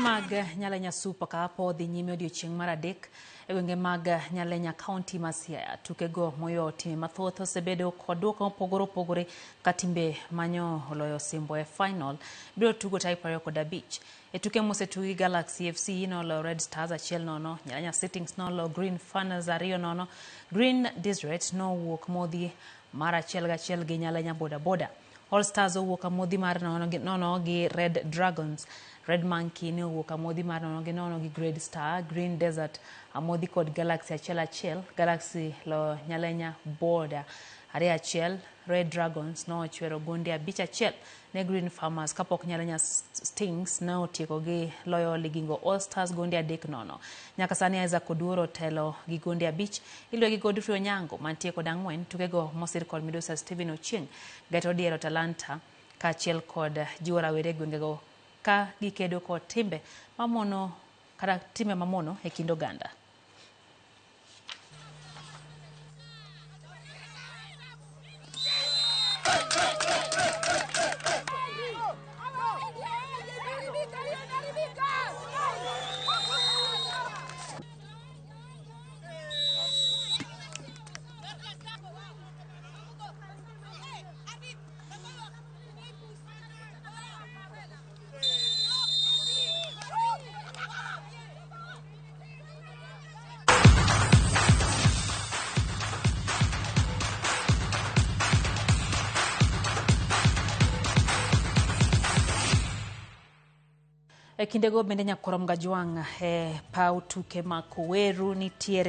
Mag Nyalenya Super Cup odhi nyime odiochieng' mar adek e gwenge mag Nyalenya County ma Siaya. Tukego moyo timbe mathoth osebedo kod duoko mopogore opogore ka timbe manyo oloyo osimbo e final biro tugo tarik 25. E tuke mosetugi Galaxy FC noloyo Red Stars 1-0, Nyalenya Sittings noloyo Green Funners 2-0, Green Desert nowuok modhi mar 1-1 gi Nyalenya Boda Boda. All Stars owuok amodhi mar 0-0 gi Red Dragons. Red Monkey ne owuok amodhi mar 0-0 gi Grade Star, Green Desert amodhi kod Galaxy 1-1, Galaxy lo Nyalenya Border 2-1, Red Dragons nochwero gonde 5-1 ne Green Farmers kapok Nyalenya Stings ne otieko gi loyo Ligingo All Stars gonde 3-0. Nyaka sani Isaac Oduor otelo gi gonde 5, iluwe gi Godfrey Onyango mantie kod 4, tukego mosir kod midusa Stephen Ochieng geto diero talanta kaachiel kod jiwo rawere e gwengego ka gikedo kod timbe mamono kata timbe mamono e kind oganda. E kindego bende Nyakorom Gajwang' e paw tuke ma Koweru nitiere